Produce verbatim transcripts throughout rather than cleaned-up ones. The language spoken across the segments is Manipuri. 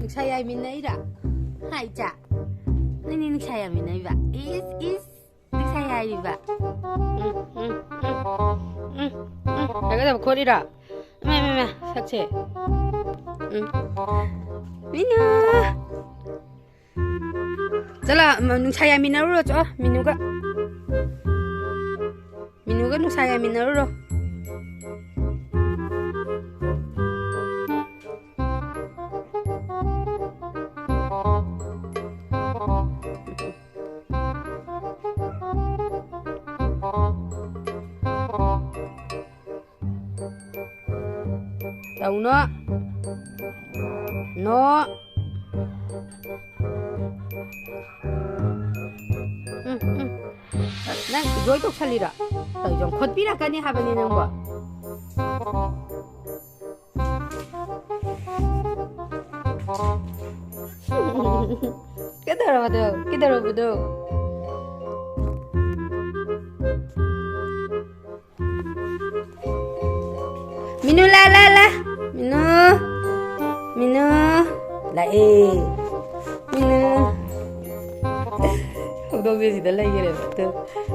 ꯅꯨꯡꯁꯥ ꯌꯥꯏꯃꯤꯟꯅꯩꯔꯥ? ꯍꯥ, ꯏꯆꯥ? ꯅꯪꯗꯤ ꯅꯨꯡꯁꯥ ꯌꯥꯏꯃꯤꯟꯅꯩꯕ? ꯏꯁ, ꯏꯁ, ꯅꯨꯡꯁꯥ ꯌꯥꯏꯔꯤꯕ? ꯎꯝ, ꯎꯝ, ꯎꯝ, ꯎꯝ, ꯎꯝ꯫ ꯍꯥꯏꯒꯗꯕ ꯈꯣꯠꯂꯤꯔꯥ? ꯏꯃꯥ, ꯏꯃꯥ, ꯏꯃꯥ, ꯁꯛꯁꯦ꯫ ꯎꯝ꯫ ꯃꯤꯅꯨ! ꯆꯠꯂꯣ, ꯅꯨꯡꯁꯥ ꯌꯥꯏꯃꯤꯟꯅꯔꯨꯔꯣ, ꯆꯣ, ꯃꯤꯅꯨꯒ꯫ ꯃꯤꯅꯨꯒ ꯅꯨꯡꯁꯥ ꯌꯥꯏꯃꯤꯟꯅꯔꯨꯔꯣ꯫ ꯇꯧꯅꯣ꯫ ꯅꯣ꯫ ꯎꯝ, ꯎꯝ꯫ ꯅꯪ ꯏꯟꯖꯣꯏ ꯇꯧꯁꯜꯂꯤꯔꯣ? ꯇꯧꯏꯗꯣ ꯈꯣꯠꯄꯤꯔꯛꯀꯅꯤ ꯍꯥꯏꯕꯅꯤ ꯅꯪꯕꯣ꯫ ꯀꯩꯗꯧꯔꯕꯗꯣ? ꯀꯩꯗꯧꯔꯕꯗꯣ? ꯃꯤꯅꯨ, ꯂꯥ, ꯂꯥ, ꯂꯥ꯫ ꯃꯤꯅꯨ꯫ ꯃꯤꯅꯨ꯫ ꯂꯥꯛꯑꯦ꯫ ꯃꯤꯅꯨ꯫ ꯍꯧꯗꯣꯡꯁꯦ ꯁꯤꯗ ꯂꯩꯈꯔꯦꯕ꯫ ꯑꯗꯨ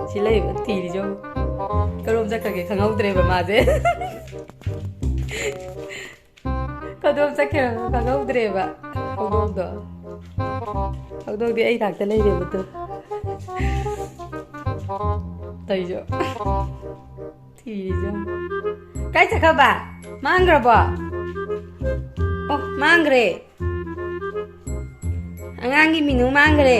ꯁꯤ ꯂꯩꯕ ꯊꯤꯔꯤꯁꯦ ꯌꯦꯡꯉꯨ꯫ ꯀꯔꯣꯝ ꯆꯠꯈ꯭ꯔꯒꯦ ꯈꯪꯍꯧꯗ꯭ꯔꯦꯕ ꯃꯥꯁꯦ꯫ ꯀꯗꯣꯝ ꯆꯠꯈ꯭ꯔꯤꯅꯣ ꯈꯪꯍꯧꯗ꯭ꯔꯦꯕ ꯍꯧꯗꯣꯡꯗꯣ꯫ ꯍꯧꯗꯣꯡꯗꯤ ꯑꯩ ꯅꯥꯛꯇ ꯂꯩꯔꯦꯕ ꯑꯗꯨ꯫ ꯇꯧꯏꯁꯨ꯫ ꯊꯤꯔꯤꯁꯨ꯫ ꯀꯥꯏ ꯆꯠꯈ꯭ꯔꯕ? ꯃꯥꯡꯈ꯭ꯔꯕꯣ? ꯑꯣ, ꯃꯥꯡꯈ꯭ꯔꯦ꯫ ꯑꯉꯥꯡꯒꯤ ꯃꯤꯅꯨ ꯃꯥꯡꯈ꯭ꯔꯦ꯫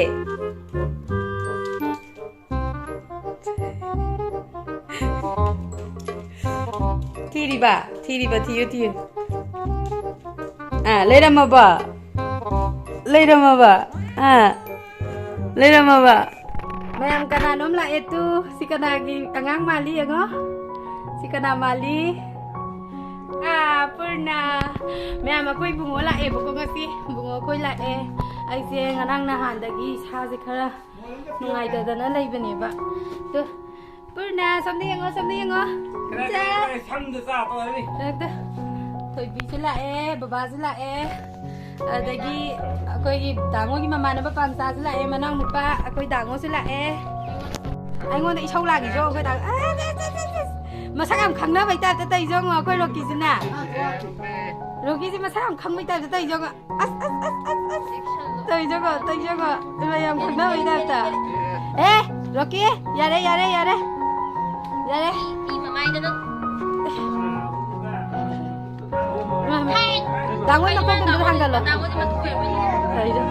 ꯊꯤꯔꯤꯕ, ꯊꯤꯔꯤꯕ, ꯊꯤꯌꯨ, ꯊꯤꯌꯨ꯫ ꯑꯥ, ꯂꯩꯔꯝꯃꯕ? ꯂꯩꯔꯝꯃꯕ? ꯑꯥ, ꯂꯩꯔꯝꯃꯕ? ꯃꯌꯥꯝ ꯀꯅꯥꯅꯣꯝ ꯂꯥꯛꯑꯦ ꯇꯨ꯫ ꯁꯤ ꯀꯅꯥꯒꯤ ꯑꯉꯥꯡ ꯃꯥꯜꯂꯤ ꯌꯦꯡꯉꯣ꯫ ꯁꯤ ꯀꯅꯥ ꯃꯥꯜꯂꯤ? ꯑꯥ, ꯄꯨꯔꯅ꯫ ꯃꯌꯥꯝ ꯑꯩꯈꯣꯏ ꯏꯕꯨꯡꯉꯣ ꯂꯥꯛꯑꯦꯕꯀꯣ ꯉꯁꯤ꯫ ꯏꯕꯨꯡꯉꯣ ꯑꯩꯈꯣꯏ ꯂꯥꯛꯑꯦ꯫ ꯑꯩꯁꯦ ꯉꯔꯥꯡ ꯅꯍꯥꯟꯗꯒꯤ ꯏꯁꯥꯁꯦ ꯈꯔ ꯅꯨꯡꯉꯥꯏꯇꯗꯅ ꯂꯩꯕꯅꯦꯕ꯫ ꯇꯨ, ꯄꯨꯔꯅ, ꯁꯣꯝꯗ ꯌꯦꯡꯉꯣ, ꯁꯣꯝꯗ ꯌꯦꯡꯉꯣ꯫ ꯀꯗꯥꯏ, ꯏꯆꯥ! ꯀꯗꯥꯏ, ꯁꯝꯗ ꯆꯥ ꯇꯧꯔꯅꯤ꯫ ꯀꯗꯥꯏꯗ? ꯊꯣꯏꯕꯤꯁꯨ ꯂꯥꯛꯑꯦ, ꯕꯕꯥꯁꯨ ꯂꯥꯛꯑꯦ꯫ ꯑꯗꯒꯤ ꯑꯩꯈꯣꯏꯒꯤ ꯗꯥꯉꯣꯒꯤ ꯃꯃꯥꯟꯅꯕ ꯄꯥꯝꯆꯥꯁꯨ ꯂꯥꯛꯑꯦ, ꯃꯅꯥꯎ ꯅꯨꯄꯥ ꯑꯩꯈꯣꯏ ꯗꯥꯉꯣꯁꯨ ꯂꯥꯛꯑꯦ꯫ ꯑꯩꯉꯣꯟꯗ ꯏꯁꯧ ꯂꯥꯡꯉꯤꯁꯨ ꯑꯩꯈꯣꯏ ꯗꯥꯉꯣ꯫ ꯑꯁ, ꯑꯁ, ꯑꯁ, ꯑꯁ, ꯑꯁ꯫ ꯃꯁꯛ ꯌꯥꯝ ꯈꯪꯅꯕꯩ ꯇꯥꯏꯞꯇ ꯇꯧꯔꯤꯁꯦ ꯌꯦꯡꯉꯣ ꯑꯩꯈꯣꯏ ꯔꯣꯀꯤꯁꯤꯅ꯫ ꯔꯣꯀꯤꯁꯦ ꯃꯁꯛ ꯌꯥꯝ ꯈꯪꯕꯩ ꯇꯥꯏꯞꯇ ꯇꯧꯔꯤꯁꯦ ꯌꯦꯡꯉꯣ꯫ ꯑꯁ, ꯑꯁ, ꯑꯁ, ꯑꯁ, ꯑꯁ꯫ ꯇꯧꯔꯤꯁꯦ ꯌꯦꯡꯉꯣ, ꯇꯧꯔꯤꯁꯦ ꯌꯦꯡꯉꯣ꯫ ꯏꯃꯥ, ꯌꯥꯝ ꯈꯪꯅꯕꯩ ꯇꯥꯏꯞꯇ꯫ ꯑꯦ, ꯔꯣꯀꯤ, ꯌꯥꯔꯦ, ꯌꯥꯔꯦ, ꯌꯥꯔꯦ꯫ ꯌꯥꯔꯦ꯫ ꯃꯤ ꯃꯃꯥꯏꯗ ꯅꯪ ꯃꯥ, ꯃꯥ꯫ ꯗꯥꯉꯣ ꯅꯈꯣꯡꯗꯣ ꯑꯝꯇ ꯊꯥꯡꯒꯠꯂꯣ꯫ ꯗꯥꯉꯣꯗꯤ ꯃꯇꯨ ꯀꯣꯏꯔꯝꯃꯅꯤ꯫ ꯀꯔꯤꯅꯣ?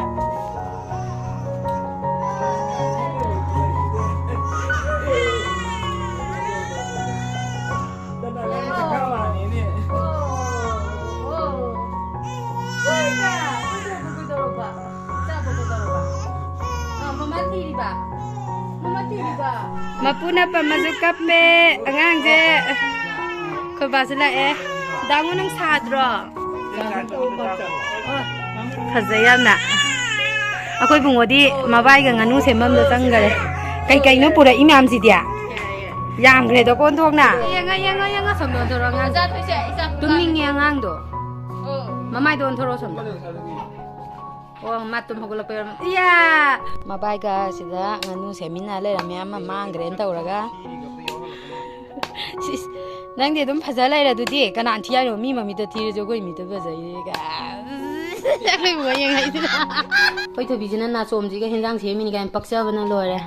ꯃꯄꯨꯅ ꯄꯝꯃꯁꯨ ꯀꯞꯄꯦ꯫ ꯑꯉꯥꯡꯁꯦ꯫ ꯑꯩꯈꯣꯏ ꯕꯥꯁꯨ ꯂꯥꯛꯑꯦ꯫ ꯗꯥꯉꯣ, ꯅꯪ ꯁꯥꯗ꯭ꯔꯣ? ꯑꯣ, ꯐꯖꯩ ꯌꯥꯝꯅ꯫ ꯑꯩꯈꯣꯏ ꯕꯨꯡꯉꯣꯗꯤ ꯃꯕꯥꯏꯒ ꯉꯥꯅꯨ ꯁꯦꯝꯐꯝꯗ ꯆꯪꯈꯔꯦ꯫ ꯀꯩꯀꯩꯅꯣ ꯄꯨꯔꯛꯏ ꯃꯌꯥꯝꯁꯤꯗꯤ? ꯌꯥꯝꯈ꯭ꯔꯦꯗꯣ ꯀꯣꯟꯊꯣꯛꯅ꯫ ꯌꯦꯡꯉꯣ, ꯌꯦꯡꯉꯣ, ꯌꯦꯡꯉꯣ, ꯁꯣꯝꯗ ꯑꯣꯟꯊꯣꯔꯛꯑꯣ ꯑꯉꯥꯡ꯫ ꯇꯨꯝꯅꯤꯡꯉꯦ ꯑꯉꯥꯡꯗꯣ꯫ ꯃꯃꯥꯏꯗꯣ ꯑꯣꯟꯊꯣꯔꯛꯑꯣ ꯁꯣꯝꯗ꯫ ꯑꯣ, ꯃꯥ ꯇꯨꯝ ꯍꯧꯒꯠꯂꯛꯄ ꯑꯣꯏꯔꯝ-, ꯏꯌꯥ! ꯃꯕꯥꯏꯒ ꯁꯤꯗ ꯉꯥꯅꯨ ꯁꯦꯝꯃꯤꯟꯅ ꯂꯩꯔꯝꯃꯦ, ꯑꯃ ꯃꯥꯡꯈ꯭ꯔꯦꯅ ꯇꯧꯔꯒ꯫ ꯁꯤꯁ, ꯅꯪꯗꯤ ꯑꯗꯨꯝ ꯐꯖ ꯂꯩꯔꯦ ꯑꯗꯨꯗꯤ꯫ ꯀꯅꯥꯅ ꯊꯤ ꯍꯥꯏꯅꯣ? ꯃꯤ ꯃꯃꯤꯠꯇ ꯊꯤꯔꯁꯨ ꯑꯩꯈꯣꯏ ꯃꯤꯠꯇ ꯐꯖꯩꯌꯦ ꯀꯥꯏ꯫ ꯑꯩꯈꯣꯏ ꯕꯨꯡꯉꯣ ꯌꯦꯡꯉꯛꯏꯁꯤꯅ꯫ ꯑꯩꯈꯣꯏ ꯊꯣꯏꯕꯤꯁꯤꯅ ꯅꯥꯆꯣꯝꯁꯤꯒ ꯍꯦꯟꯖꯥꯡ ꯁꯦꯝꯃꯤꯅꯤ ꯀꯥꯏꯅ ꯄꯛꯆꯕꯅ ꯂꯣꯏꯔꯦ꯫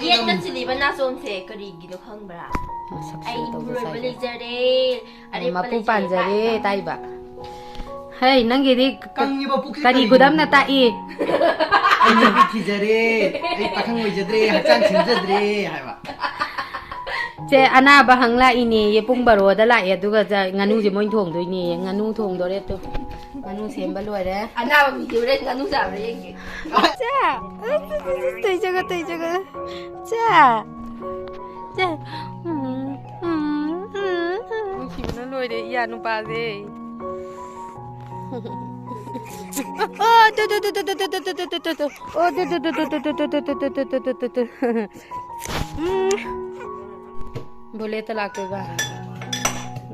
ꯌꯦꯠꯇ ꯆꯤꯜꯂꯤꯕ ꯅꯥꯆꯣꯝꯁꯦ ꯀꯔꯤꯒꯤꯅꯣ ꯈꯪꯕ꯭ꯔꯥ? ꯃꯁꯛꯁꯤꯒ ꯑꯩ ꯇꯧꯕ ꯏꯄꯨꯔꯣꯏꯕ ꯁꯥꯏꯁꯦ꯫ ꯂꯩꯖꯔꯦ꯫ ꯑꯔꯦꯞꯄ ꯃꯄꯨ ꯂꯩꯖꯔꯦ ꯄꯥꯟꯖꯔꯦ ꯇꯥꯏꯕ꯫ ꯇꯥꯏꯕ꯫ ꯍꯩ, ꯅꯪꯒꯤꯗꯤ ꯀ-, ꯀꯪꯉꯤꯕ ꯄꯨꯛꯁꯤ ꯀꯔꯤ ꯀꯔꯤꯒꯤꯅꯣ? ꯈꯨꯗꯝꯅ ꯇꯥꯛꯏ? ꯑꯩ ꯅꯨꯄꯤ ꯊꯤꯖꯔꯦ, ꯑꯩ ꯄꯥꯈꯪ ꯑꯣꯏꯖꯗ꯭ꯔꯦ, ꯍꯛꯆꯥꯡ ꯁꯦꯝꯖꯗ꯭ꯔꯦ ꯍꯥꯏꯕ꯫ ꯁꯦ, ꯑꯅꯥꯕ ꯍꯪ ꯂꯥꯛꯏꯅꯦꯌꯦ, ꯄꯨꯡ ꯕꯥꯔꯣꯗ ꯂꯥꯛꯑꯦ, ꯑꯗꯨꯒ ꯆ-, ꯉꯥꯅꯨꯁꯦ ꯃꯣꯏꯅ ꯊꯣꯡꯗꯣꯏꯅꯦꯌꯦ꯫ ꯉꯥꯅꯨ ꯊꯣꯡꯗꯣꯔꯦ ꯇꯨ꯫ ꯉꯥꯅꯨ ꯁꯦꯝꯕ ꯂꯣꯏꯔꯦ꯫ ꯑꯅꯥꯕ ꯃꯤꯗꯤ ꯍꯣꯔꯦꯟ ꯉꯥꯅꯨ ꯆꯥꯕ꯭ꯔꯥ ꯌꯦꯡꯒꯦ꯫ ꯆꯦ! ꯇꯩꯖꯒ, ꯇꯩꯖꯒ꯫ ꯆꯦ! ꯆꯦ! ꯎꯝ, ꯎꯝ, ꯎꯝ, ꯎꯝ꯫ ꯅꯨꯡꯁꯤꯕꯅ ꯂꯣꯏꯔꯦ, ꯏꯌꯥ ꯅꯨꯄꯥꯁꯦ꯫ ꯑꯣ, ꯇꯨ, ꯇꯨ, ꯇꯨ꯫ ꯑꯣ, ꯇꯨ, ꯇꯨ, ꯇꯨ꯫ ꯎꯝ꯫ ꯕꯨꯂꯦꯠꯇ ꯂꯥꯛꯇꯣꯏꯕ꯫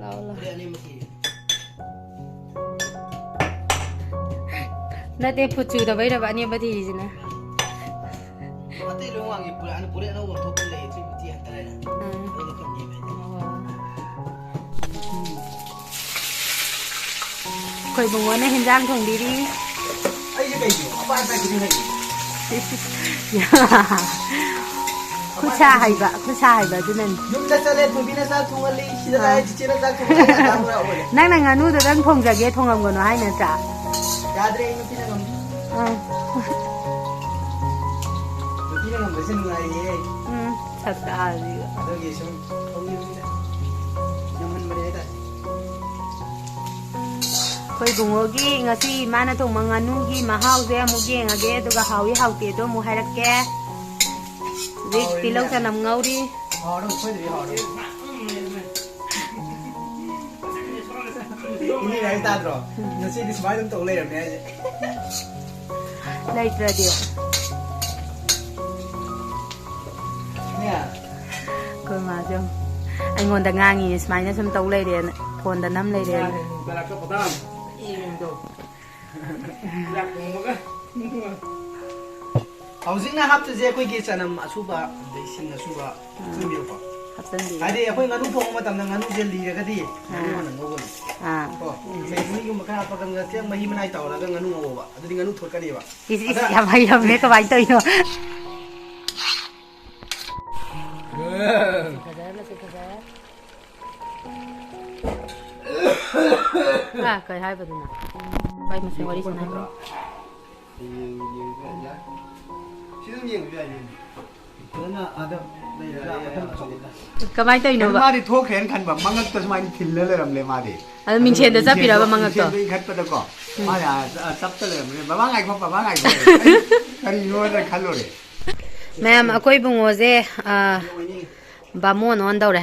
ꯂꯥꯛꯑꯣ, ꯂꯥꯛꯑꯣ꯫ ꯅꯠꯇꯦ, ꯐꯨꯠ ꯁꯨꯗꯕꯩꯔꯕ ꯑꯅꯦꯝꯕ ꯊꯤꯔꯤꯁꯤꯅ? ꯑꯇꯩ ꯂꯣꯏ ꯋꯥꯡꯉꯤ꯫ ꯄꯨꯔꯥ, ꯑꯅ ꯄꯨꯔꯦ ꯑꯅꯧꯕ ꯑꯃ ꯊꯣꯛꯄ ꯂꯩꯌꯦ, ꯊ꯭ꯔꯤ ꯐꯤꯐꯇꯤ ꯍꯟꯇꯔ ꯍꯥꯏꯅ꯫ ꯎꯝ꯫ ꯑꯗꯨꯗꯣ ꯈꯔ ꯅꯦꯝꯃꯦ꯫ ꯑꯣ꯫ ꯑꯩꯈꯣꯏ ꯏꯕꯨꯡꯉꯣꯅ ꯍꯦꯟꯖꯥꯡ ꯊꯣꯡꯕꯤꯔꯤ꯫ ꯑꯩꯁꯦ ꯀꯩꯅꯣ? ꯑꯄꯥ ꯑꯇꯥ ꯈꯨꯗꯤꯡ ꯍꯩ꯫ ꯈꯨꯠꯁꯥ ꯍꯩꯕ, ꯈꯨꯠꯁꯥ ꯍꯩꯕ ꯑꯗꯨꯅꯅꯤ꯫ ꯌꯨꯝꯗ ꯆꯠꯂꯦ, ꯊꯣꯏꯕꯤꯅ ꯆꯥꯛ ꯊꯣꯡꯍꯜꯂꯤ, ꯁꯤꯗ ꯑꯥ꯫ ꯂꯥꯛꯑꯦ, ꯆꯤꯆꯦꯅ ꯆꯥꯛ ꯊꯣꯡꯍꯜꯂꯤ, ꯉꯟꯇꯥ ꯍꯧꯔꯛꯑꯣꯌꯦ꯫ ꯅꯪꯅ ꯉꯥꯅꯨꯗꯨꯗꯪ ꯊꯣꯡꯖꯒꯦ, ꯊꯣꯡꯉꯝꯒꯅꯨ ꯍꯥꯏ ꯅꯠꯇ꯭ꯔꯥ? ꯌꯥꯗ꯭ꯔꯦ, ꯑꯩ ꯅꯨꯄꯤꯅ ꯉꯝꯗ꯭ꯔꯦ꯫ ꯑꯥ꯫ ꯅꯨꯄꯤꯅ ꯉꯝꯕꯁꯦ ꯅꯨꯡꯉꯥꯏꯌꯦ꯫ ꯎꯝ, ꯁꯛꯇꯥꯁꯤꯒ꯫ ꯑꯗꯨꯒꯤ ꯁꯨꯝ ꯊꯣꯡꯉꯤꯕꯅꯤꯗ꯫ ꯉꯝꯍꯟꯕꯅꯦ ꯍꯥꯏꯇꯥꯔꯦ꯫ ꯑꯩꯈꯣꯏ ꯏꯕꯨꯡꯉꯣꯒꯤ ꯉꯁꯤ ꯃꯥꯅ ꯊꯣꯡꯕ ꯉꯥꯅꯨꯒꯤ ꯃꯍꯥꯎꯁꯦ ꯑꯃꯨꯛ ꯌꯦꯡꯉꯒꯦ, ꯑꯗꯨꯒ ꯍꯥꯎꯏ ꯍꯥꯎꯇꯦꯗꯣ ꯑꯃꯨꯛ ꯍꯥꯏꯔꯛꯀꯦ꯫ ꯍꯧꯖꯤꯛ ꯇꯤꯜꯍꯧ ꯆꯅꯝ ꯉꯧꯔꯤ꯫ ꯍꯥꯎꯔꯗꯧ ꯁꯣꯏꯗ꯭ꯔꯦ, ꯍꯥꯎꯔꯗꯧ꯫ ꯏꯅꯦ ꯍꯥꯏ ꯇꯥꯗ꯭ꯔꯣ? ꯉꯁꯤꯗꯤ ꯁꯨꯃꯥꯏꯅ ꯑꯗꯨꯝ ꯇꯧ ꯂꯩꯔꯝꯃꯦ ꯍꯥꯏꯁꯦ꯫ ꯂꯩꯇ꯭ꯔꯗꯤ꯫ ꯏꯅꯦ꯫ ꯑꯩꯈꯣꯏ ꯃꯥꯁꯨ ꯑꯩꯉꯣꯟꯗ ꯉꯥꯡꯉꯤꯅꯦ, ꯁꯨꯃꯥꯏꯅ ꯁꯨꯝ ꯇꯧ ꯂꯩꯔꯦꯅ, ꯐꯣꯟꯗ ꯅꯝ ꯂꯩꯔꯦꯅ꯫ ꯆꯥꯛ ꯊꯣꯡꯕꯒ꯫ ꯍꯧꯖꯤꯛꯅ ꯍꯥꯞꯇꯣꯏꯁꯦ ꯑꯩꯈꯣꯏꯒꯤ ꯆꯅꯝ ꯑꯁꯨꯕ, ꯑꯗꯩ ꯁꯤꯡ ꯑꯁꯨꯕ ꯍꯥꯞꯆꯤꯟꯕꯤꯔꯣꯀꯣ꯫ ꯍꯥꯞꯆꯤꯟꯕꯤꯔꯣ꯫ ꯍꯥꯏꯗꯤ ꯑꯩꯈꯣꯏ ꯉꯥꯅꯨ ꯊꯣꯡꯕ ꯃꯇꯝꯗ ꯉꯥꯅꯨꯁꯦ ꯂꯤꯔꯒꯗꯤ ꯉꯥꯅꯨ ꯑꯥ꯫ ꯍꯥꯟꯅ ꯉꯧꯒꯅꯤ꯫ ꯑꯥ꯫ ꯀꯣ, ꯁꯣꯏꯕꯨꯝꯒꯨꯝꯕ ꯈꯔ ꯍꯥꯞꯄꯒ ꯉꯥꯛꯇꯪ ꯃꯍꯤ ꯃꯅꯥꯏ ꯇꯧꯔꯒ ꯉꯥꯅꯨ ꯉꯧꯕ꯫ ꯑꯗꯨꯗꯤ ꯉꯥꯅꯨ ꯊꯣꯠꯀꯅꯦꯕ꯫ ꯏꯁ, ꯏꯁ, ꯑꯗ ꯌꯥꯝ ꯍꯩꯔꯝꯃꯦ, ꯀꯃꯥꯏꯅ ꯇꯧꯔꯤꯅꯣ? ꯑꯥ, ꯀꯩ ꯍꯥꯏꯕꯗꯨꯅ? ꯀꯩ ꯃꯁꯦꯟ ꯋꯥꯔꯤ ꯁꯥꯟꯅꯩꯅꯣ? ꯌꯦꯡ-, ꯌꯦꯡꯕ ꯌꯥꯏ꯫ ꯁꯤ ꯑꯗꯨꯝ ꯌꯦꯡꯕ ꯌꯥꯏꯅꯦ꯫ ꯐꯖꯅ ꯑꯗ ꯂꯩꯔꯒ ꯃꯊꯪ ꯇꯧꯕꯗ꯫ ꯀꯃꯥꯏꯅ ꯇꯧꯔꯤꯅꯣꯕ? ꯀꯩꯅꯣ ꯃꯥꯗꯤ ꯊꯣꯛꯈ꯭ꯔꯦꯅ ꯈꯟꯕ, ꯃꯉꯛꯇ ꯁꯨꯃꯥꯏꯅ ꯊꯤꯜꯂ ꯂꯩꯔꯝꯂꯦ ꯃꯥꯗꯤ꯫ ꯑꯗꯨ ꯃꯤꯡꯁꯦꯟꯗ ꯑꯗꯨꯒ ꯆꯠꯄꯤꯔꯕ ꯃꯤꯡꯁꯦꯟꯗꯣ, ꯃꯉꯛꯇꯣ? ꯃꯤꯡꯁꯦꯟꯗꯣ ꯏꯟꯈꯠꯄꯗꯀꯣ, ꯎꯝ꯫ ꯃꯥꯅ ꯑ, ꯑ, ꯆꯞꯇ ꯂꯩꯔꯝꯂꯦ꯫ "ꯕꯕꯥ ꯉꯥꯏꯈꯣ, ꯕꯕꯥ ꯉꯥꯏꯈꯣ", ꯑꯩ ꯀꯔꯤꯅꯣꯅ ꯈꯜꯂꯨꯔꯦ꯫ ꯃꯌꯥꯝ, ꯑꯩꯈꯣꯏ ꯏꯕꯨꯡꯉꯣꯁꯦ, ꯑ, ꯕꯥꯃꯣꯟ ꯑꯣꯟꯗꯧꯔꯦ꯫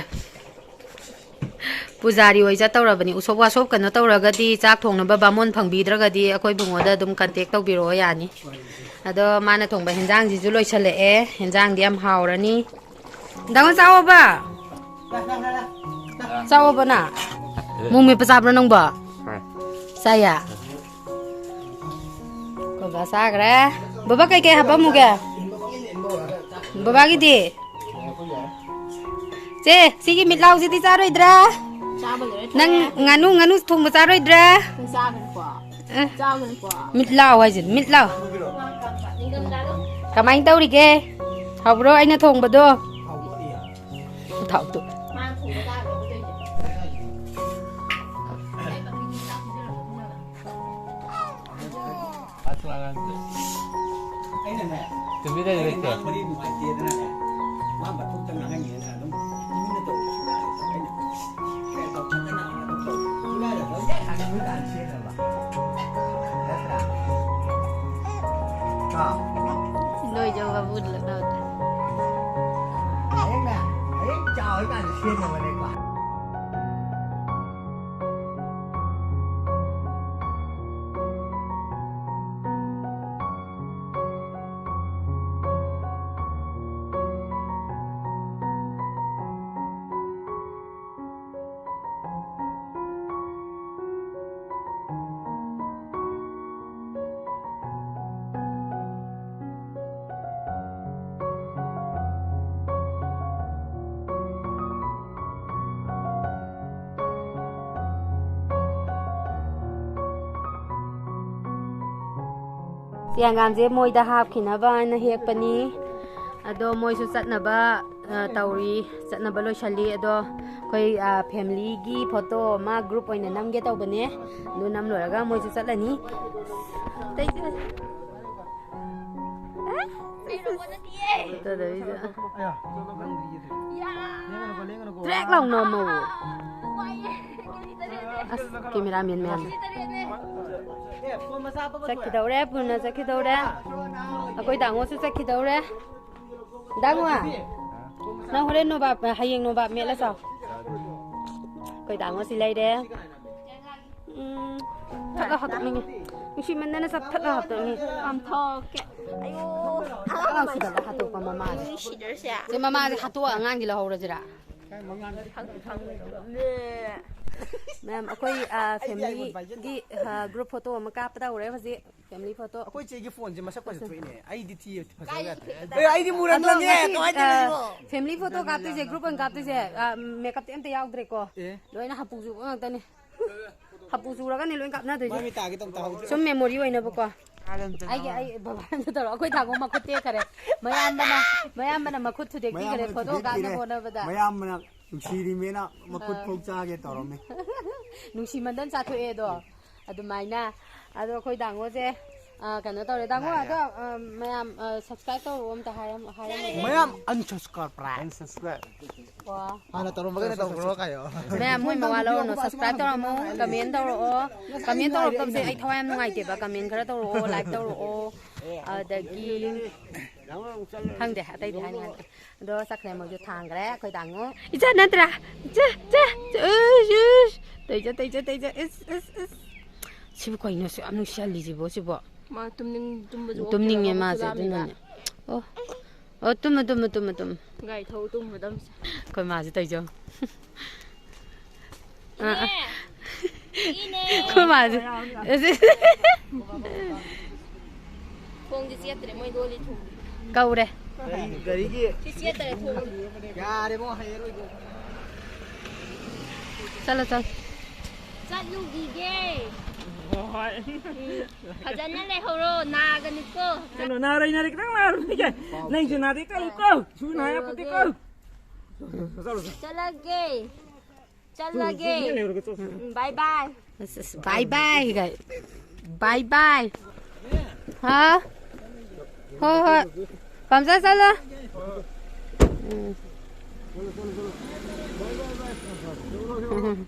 ꯄꯨꯖꯥꯔꯤ ꯑꯣꯏ ꯆꯠꯇꯧꯔꯕꯅꯤ꯫ ꯎꯁꯣꯞ ꯋꯥꯁꯣꯞ ꯀꯩꯅꯣ ꯇꯧꯔꯒꯗꯤ, ꯆꯥꯛ ꯊꯣꯡꯅꯕ ꯕꯥꯃꯣꯟ ꯐꯪꯕꯤꯗ꯭ꯔꯒꯗꯤ ꯑꯩꯈꯣꯏ ꯕꯨꯡꯉꯣꯗ ꯑꯗꯨꯝ contact ꯇꯧꯕꯤꯔꯛꯑꯣ, ꯌꯥꯅꯤ꯫ ꯑꯗꯣ ꯃꯥꯅ ꯊꯣꯡꯕ ꯍꯦꯟꯖꯥꯡꯁꯤꯁꯨ ꯂꯣꯏꯁꯜꯂꯛꯑꯦ꯫ ꯍꯦꯟꯖꯥꯡꯗꯤ ꯌꯥꯝ ꯍꯥꯎꯔꯅꯤ꯫ ꯗꯥꯡꯉꯣ ꯆꯥꯎꯑꯣꯕ꯫ ꯆꯥꯎꯑꯣꯕ ꯅ꯫ ꯃꯣꯔꯣꯛ ꯃꯦꯠꯄ ꯆꯥꯕ꯭ꯔꯣ ꯅꯪꯕꯣ? ꯆꯥꯏꯌꯦ꯫ ꯕꯕꯥ ꯆꯥꯈ꯭ꯔꯦ꯫ ꯕꯕꯥ ꯀꯩꯀꯩ ꯍꯥꯄꯝꯃꯨꯒꯦ? ꯕꯕꯥꯒꯤꯗꯤ? ꯆꯦ, ꯁꯤꯒꯤ ꯃꯤꯠꯂꯥꯎꯁꯤꯗꯤ ꯆꯥꯔꯣꯏꯗ꯭ꯔꯥ? ꯆꯥꯕ ꯂꯣꯏꯔꯦ꯫ ꯅꯪ ꯉꯥꯅꯨ, ꯉꯥꯅꯨ ꯊꯣꯡꯕ ꯆꯥꯔꯣꯏꯗ꯭ꯔꯥ? ꯅꯪ ꯆꯥꯒꯅꯨꯀꯣ꯫ ꯑꯦ꯫ ꯆꯥꯒꯅꯨꯀꯣ꯫ ꯃꯤꯠ ꯂꯥꯎ ꯍꯥꯏꯁꯤꯅꯤ, ꯃꯤꯠ ꯂꯥꯎ꯫ ꯀꯃꯥꯏꯅ ꯇꯧꯔꯤꯒꯦ? ꯍꯥꯎꯕ꯭ꯔꯣ ꯑꯩꯅ ꯊꯣꯡꯕꯗꯣ? ꯊꯥꯎꯗꯨ꯫ ꯑꯩꯅꯅꯦ, ꯇꯨꯃꯤꯟ ꯂꯩꯌꯨ, ꯑꯩꯅ ꯂꯩꯇꯦ꯫ ꯉꯥꯡꯕꯗꯤ ꯅꯨꯡꯉꯥꯏꯇꯦꯗꯅꯅꯦ, ꯃꯥ ꯃꯊꯣꯛꯇ ꯉꯥꯡꯍꯟꯒꯦꯅ ꯑꯗꯨꯝ ꯇꯨꯃꯤꯟꯅ ꯇꯧꯕꯁꯨ ꯌꯥꯏ꯫ ꯑꯩꯅ ꯀꯩꯅꯣ ꯇꯧꯗꯅ ꯑꯗꯨꯝ ꯇꯧ꯫ ꯁꯨꯡꯌꯥ ꯌꯥꯗꯕ꯫ ꯅꯠꯇ꯭ꯔꯥ? ꯀꯣ? ꯅꯣꯏ ꯖꯒꯥ ꯃꯨꯠꯂ ꯇꯧꯗ꯭ꯔꯥ? ꯍꯌꯦꯡꯅꯦ, ꯍꯌꯦꯡ ꯆꯥꯎꯔꯀꯥꯟꯗ ꯁꯦꯝꯅꯕꯅꯦꯀꯣ꯫ ꯁꯤ ꯍꯪꯒꯥꯝꯁꯦ ꯃꯣꯏꯗ ꯍꯥꯞꯈꯤꯅꯕ ꯍꯥꯏꯅ ꯍꯦꯛꯄꯅꯤ꯫ ꯑꯗꯣ ꯃꯣꯏꯁꯨ ꯆꯠꯅꯕ, ꯑ, ꯇꯧꯔꯤ, ꯆꯠꯅꯕ ꯂꯣꯏꯁꯜꯂꯤ꯫ ꯑꯗꯣ ꯑꯩꯈꯣꯏ, ꯑ, ꯐꯦꯃꯤꯂꯤꯒꯤ ꯐꯣꯇꯣ ꯑꯃ ꯒ꯭ꯔꯨꯞ ꯑꯣꯏꯅ ꯅꯝꯒꯦ ꯇꯧꯕꯅꯦ꯫ ꯑꯗꯨ ꯅꯝ ꯂꯣꯏꯔꯒ ꯃꯣꯏꯁꯨ ꯆꯠꯂꯅꯤ꯫ ꯑꯇꯩꯁꯨ ꯐꯣꯇꯣꯗ ꯇ꯭ꯔꯦꯛ ꯂꯥꯎꯅ ꯅꯝꯃꯣ꯫ ꯑꯁ, ꯀꯦꯃꯦꯔꯥꯃꯦꯟ ꯃꯌꯥꯝ꯫ ꯆꯠꯈꯤꯗꯧꯔꯦ, ꯄꯨꯟꯅ ꯆꯠꯈꯤꯗꯧꯔꯦ꯫ ꯑꯩꯈꯣꯏ ꯇꯥꯃꯣꯁꯨ ꯆꯠꯈꯤꯗꯧꯔꯦ꯫ ꯗꯥꯃꯣ, ꯅꯪ ꯍꯣꯔꯦꯟ ꯅꯣꯕꯥꯞ, ꯍꯌꯦꯡ ꯅꯣꯕꯥꯞ ꯃꯦꯠꯂ ꯆꯥꯎ꯫ ꯑꯩꯈꯣꯏ ꯇꯥꯃꯣꯁꯤ ꯂꯩꯔꯦ꯫ ꯎꯝ, ꯊꯠꯂ ꯍꯥꯠꯇꯣꯛꯅꯤꯡꯉꯤ꯫ ꯅꯨꯡꯁꯤꯃꯟꯗꯅ ꯆꯞ ꯊꯠꯂ ꯍꯥꯠꯇꯣꯛꯅꯤꯡꯉꯤ꯫ ꯄꯥꯝꯊꯣꯛꯀꯦ꯫ ꯑꯌꯣ꯫ ꯑꯉꯥꯡ ꯁꯤꯗ ꯍꯥꯠꯇꯣꯛꯄ ꯃꯃꯥꯁꯦ꯫ ꯅꯨꯡꯁꯤꯗ꯭ꯔꯁꯦ꯫ ꯁꯦ, ꯃꯃꯥꯁꯦ ꯍꯥꯠꯇꯣꯛꯑ ꯑꯉꯥꯡꯒꯤ ꯂꯧꯍꯧꯔꯁꯤꯔꯥ? ꯐꯪ-, ꯐꯪ-, ꯂꯦ꯫ ꯃꯌꯥꯝ, ꯑꯩꯈꯣꯏ, ꯑ, ꯑꯩꯗꯤ iPhone ꯄꯥꯏꯖꯗꯦ꯫ Family ꯒꯤ, ꯑ, group photo ꯑꯃ ꯀꯥꯞꯄ ꯇꯧꯔꯦ ꯍꯧꯖꯤꯛ꯫ Family photo꯫ ꯑꯩꯈꯣꯏ ꯆꯦꯒꯤ phoneꯁꯦ ꯃꯁꯛ ꯐꯖ ꯊꯣꯛꯏꯅꯦ꯫ ꯑꯩꯗꯤ ꯊꯤꯌꯦ, ꯐꯖꯕ ꯌꯥꯗ꯭ꯔꯦ꯫ ꯑꯦ, ꯑꯩꯗꯤ ꯑꯗꯣ ꯃꯨꯔꯝꯂꯝꯃꯦ꯫ ꯉꯁꯤ, ꯀꯃꯥꯏꯅ ꯇꯧꯔꯤꯅꯣ ꯑ, ꯁꯤꯕꯣ? Family photo ꯀꯥꯞꯇꯣꯏꯁꯦ, group ꯑꯣꯏꯅ ꯀꯥꯞꯇꯣꯏꯁꯦ, ꯑ, makeupꯇꯤ ꯑꯝꯇ ꯌꯥꯎꯗ꯭ꯔꯦꯀꯣ꯫ ꯑꯦ꯫ ꯂꯣꯏꯅ ꯍꯥꯄꯨ ꯆꯨꯕ ꯉꯥꯛꯇꯅꯤ꯫ ꯍꯥꯄꯨ ꯆꯨꯔꯒꯅꯤ ꯂꯣꯏ ꯀꯥꯞꯅꯗꯣꯏꯁꯦ꯫ ꯃꯥꯏ ꯃꯤꯠ ꯇꯥꯒꯦ ꯇꯧꯅꯤ, ꯇꯥꯍꯧꯗ꯭ꯔꯦ꯫ ꯁꯨꯝ memory ꯑꯣꯏꯅꯕꯀꯣ꯫ ꯑꯩꯒꯤ, ꯑꯩ ꯕꯕꯥꯅ ꯇꯧꯔꯣ꯫ ꯑꯩꯈꯣꯏ ꯊꯥꯡꯒꯣ ꯃꯈꯨꯠ ꯇꯦꯛꯈꯔꯦ꯫ ꯃꯌꯥꯝꯕꯅ, ꯃꯌꯥꯝꯕꯅ ꯃꯈꯨꯠ ꯊꯨꯗꯦꯛꯄꯤꯈꯔꯦ ꯃꯌꯥꯝꯕꯅ photo ꯊꯨꯗꯦꯛꯄꯤꯔꯦ꯫ ꯀꯥꯞꯅꯕ ꯍꯣꯠꯅꯕꯗ꯫ ꯃꯌꯥꯝꯕꯅ ꯅꯨꯡꯁꯤꯔꯤꯃꯦꯅ ꯃꯈꯨꯠ ꯑꯥ꯫ ꯐꯥꯎ ꯆꯥꯒꯦ ꯇꯧꯔꯝꯃꯤ꯫ ꯅꯨꯡꯁꯤꯃꯟꯗꯅ ꯆꯥꯊꯣꯛꯑꯦ ꯑꯗꯣ꯫ ꯑꯗꯨꯃꯥꯏꯅ꯫ ꯑꯗꯣ ꯑꯩꯈꯣꯏ ꯗꯥꯡꯒꯣꯁꯦ, ꯑꯥ, ꯀꯩꯅꯣ ꯇꯧꯔꯦ꯫ ꯗꯥꯡꯒꯣ, ꯑꯗꯣ, ꯑꯥ, ꯃꯌꯥꯝ, ꯑꯥ, subscribe ꯇꯧꯔꯛꯑꯣ ꯑꯝꯇ ꯍꯥꯏꯔꯝ-, ꯍꯥꯏꯔꯝꯃꯣ꯫ ꯃꯌꯥꯝ unsubscribe꯫ Unsubscribe꯫ ꯋꯥ꯫ ꯍꯥꯟꯅ ꯇꯧꯔꯝꯕꯒꯩꯅ ꯇꯧꯈ꯭ꯔꯣ ꯀꯥꯏꯌꯣ꯫ ꯃꯌꯥꯝ ꯃꯣꯏ ꯃꯋꯥ ꯂꯧꯔꯨꯅꯨ꯫ Subscribe ꯇꯧꯔꯝꯃꯣ, comment ꯇꯧꯔꯛꯑꯣ꯫ Comment ꯇꯧꯔꯛꯇꯕꯁꯦ ꯑꯩ ꯊꯋꯥꯏ ꯌꯥꯝ ꯅꯨꯡꯉꯥꯏꯇꯦꯕ꯫ Comment ꯈꯔ ꯇꯧꯔꯛꯑꯣ, like ꯇꯧꯔꯛꯑꯣ꯫ ꯑꯗꯒꯤ ꯈꯪꯗꯦ, ꯑꯇꯩꯗꯤ ꯍꯥꯏꯅꯤꯡꯉꯥꯏ ꯂꯩꯇꯦ꯫ ꯑꯗꯣ ꯆꯠꯈ꯭ꯔꯦ, ꯃꯣꯏꯁꯨ ꯊꯥꯡꯈ꯭ꯔꯦ ꯑꯩꯈꯣꯏ ꯗꯥꯡꯉꯣ꯫ ꯏꯆꯥ ꯅꯠꯇ꯭ꯔꯥ? ꯏꯆꯥ, ꯏꯆꯥ, ꯏꯁ, ꯏꯁ꯫ ꯇꯩꯖ, ꯇꯩꯖ, ꯇꯩꯖ꯫ ꯏꯁ, ꯏꯁ, ꯏꯁ꯫ ꯁꯤꯕꯨ ꯀꯩꯅꯣ ꯑꯁꯨꯛ ꯌꯥꯝ ꯅꯨꯡꯁꯤꯍꯜꯂꯤꯁꯤꯕꯣ ꯁꯤꯕꯣ? ꯃꯥ ꯇꯨꯝꯅꯤꯡ-, ꯇꯨꯝꯕꯁꯨ ꯇꯨꯝꯅꯤꯡꯉꯦ ꯑꯣꯛꯇ꯭ꯔꯕ, ꯃꯥꯁꯦ, ꯃꯈꯨꯠꯁꯨ ꯂꯥꯝꯃꯤꯕ꯫ ꯑꯗꯨꯅꯅꯦ꯫ ꯑꯣ꯫ ꯑꯣ, ꯇꯨꯝꯃꯨ, ꯇꯨꯝꯃꯨ, ꯇꯨꯝꯃꯨ, ꯇꯨꯝꯃꯨ꯫ ꯒꯥꯔꯤ ꯊꯧ ꯇꯨꯝꯒꯗꯕꯁꯦ꯫ ꯑꯩꯈꯣꯏ ꯃꯥꯁꯦ ꯇꯧꯖꯧ꯫ ꯑꯥ, ꯑꯥ꯫ ꯏꯅꯦ! ꯏꯅꯦ! ꯑꯩꯈꯣꯏ ꯃꯥꯁꯦ꯫ ꯊꯣꯡꯁꯦ ꯆꯦꯠꯇ꯭ꯔꯦ, ꯃꯣꯏ ꯂꯣꯜꯂꯤ ꯊꯣꯡꯁꯦ꯫ ꯀꯧꯔꯦ꯫ ꯒꯥꯔꯤꯒꯤ ꯁꯤ ꯆꯦꯠꯇ꯭ꯔꯦ ꯊꯣꯡꯁꯦ꯫ ꯌꯥꯔꯦꯕꯣ, ꯍꯩꯔꯔꯣꯏꯕꯣ꯫ ꯆꯠꯂꯣ, ꯆꯠꯂꯣ꯫ ꯆꯠꯂꯨꯈꯤꯒꯦ꯫ ꯍꯣꯏ꯫ ꯎꯝ, ꯐꯖꯅ ꯂꯩꯍꯧꯔꯣ, ꯅꯥꯒꯅꯤꯀꯣ꯫ ꯀꯩꯅꯣ, ꯅꯥꯔꯣꯏ, ꯅꯥꯔꯣꯏ, ꯈꯤꯇꯪ ꯅꯥꯔꯨꯅꯤꯒꯦ꯫ ꯅꯪꯁꯨ ꯅꯥꯗꯦ ꯇꯧꯀꯣ꯫ ꯁꯨ ꯅꯥ ꯌꯥꯄꯣꯠꯇꯦꯀꯣ꯫ ꯆꯠꯂꯒꯦ꯫ ꯆꯠꯂꯒꯦ꯫ ꯎꯝ, bye bye꯫ ꯑꯁ, ꯑꯁ, bye bye ꯒꯥꯏ꯫ Bye bye꯫ ꯍꯥ? ꯍꯣꯏ, ꯍꯣꯏ꯫ ꯄꯥꯝꯆꯥ ꯆꯠꯂꯣ꯫ ꯎꯝ꯫